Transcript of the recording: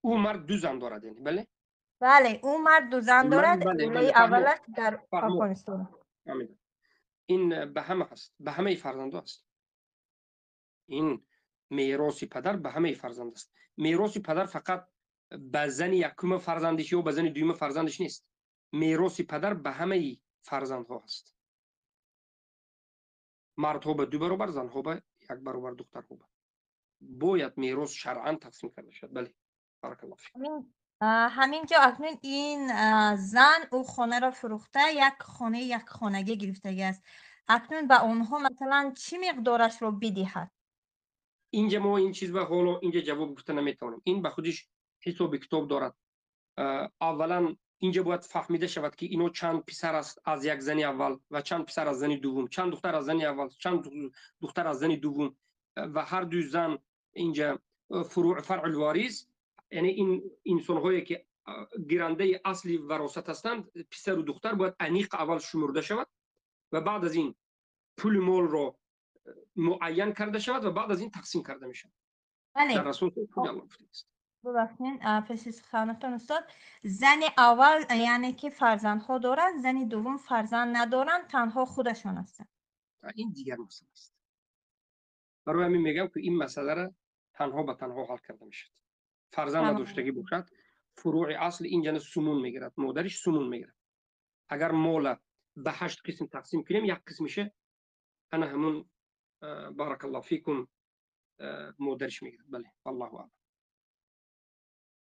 Ӯ мард ду зан дорад, яъне, бале? Бале, ӯ мард ду зан дорад. Бале. Оилаи аввалаш дар фаҳмо. Афғонистон. Фаҳмидам. Ин ба ҳама ҳаст, ба ҳамаи фарзандо ҳаст. Ин мероси падар ба ҳамаи фарзанд аст. Мероси падар фақат ба зани якума фарзандиш ё ба зани дуюма фарзандиш нест. Мероси падар ба ҳамаи фарзандҳо ҳаст. Мардҳо ба ду баробар, занҳо ба як баробар, духтарҳо ба. Бояд мерос шаръан тақсим карда шавад. Бале, баракаллоҳ фик. Ҳамин ҷо акнун ин зан ӯ хонаро фурӯхта, як хонаи якхонагӣ гирифтагиаст. Акнун ба онҳо, масалан, чӣ миқдорашро бидиҳад? Инҷа мо ин чиз ба ҳоло инҷа ҷавоб гуфта наметавонем. Ин ба худиш ҳисоби китоб дорад. Аввалан, инҷа бояд фаҳмида шавад, ки ино чанд писар аст аз як зани аввал ва чанд писар аз зани дуввум, чанд духтар аз зани аввал, чанд духтар аз зани дуввум ва ҳар ду зан. Инҷа фурӯъ, фаръул ворис, яъне ин инсонҳое ки гирандаи асли варосат ҳастанд, писару духтар, бояд аниқ аввал шумурда шавад ва баъд аз ин пули молро муайян карда шавад ва баъд аз ин тақсим карда мешавад. Дар асоси худи Аллоҳ гуфтааст. Бубахшед, пеши суханатон, устод. Зани аввал, яъне ки фарзандҳо доранд, зани дуввум фарзанд надоранд, танҳо худашон ҳастанд. Ин дигар масъала аст. Барои ҳамин мегӯям, ки ин масъаларо танҳо ба танҳо ҳал карда мешавад. Фарзанд надоштагӣ бошад, фурӯи асли ин ҷана сумун мегирад, модариш сумун мегирад. Агар мола ба ҳашт қисм тақсим кунем, як қисмиша ана ҳамун, баракаллоҳ фикум, модариш мегирад. Бале, валлоҳу аълам.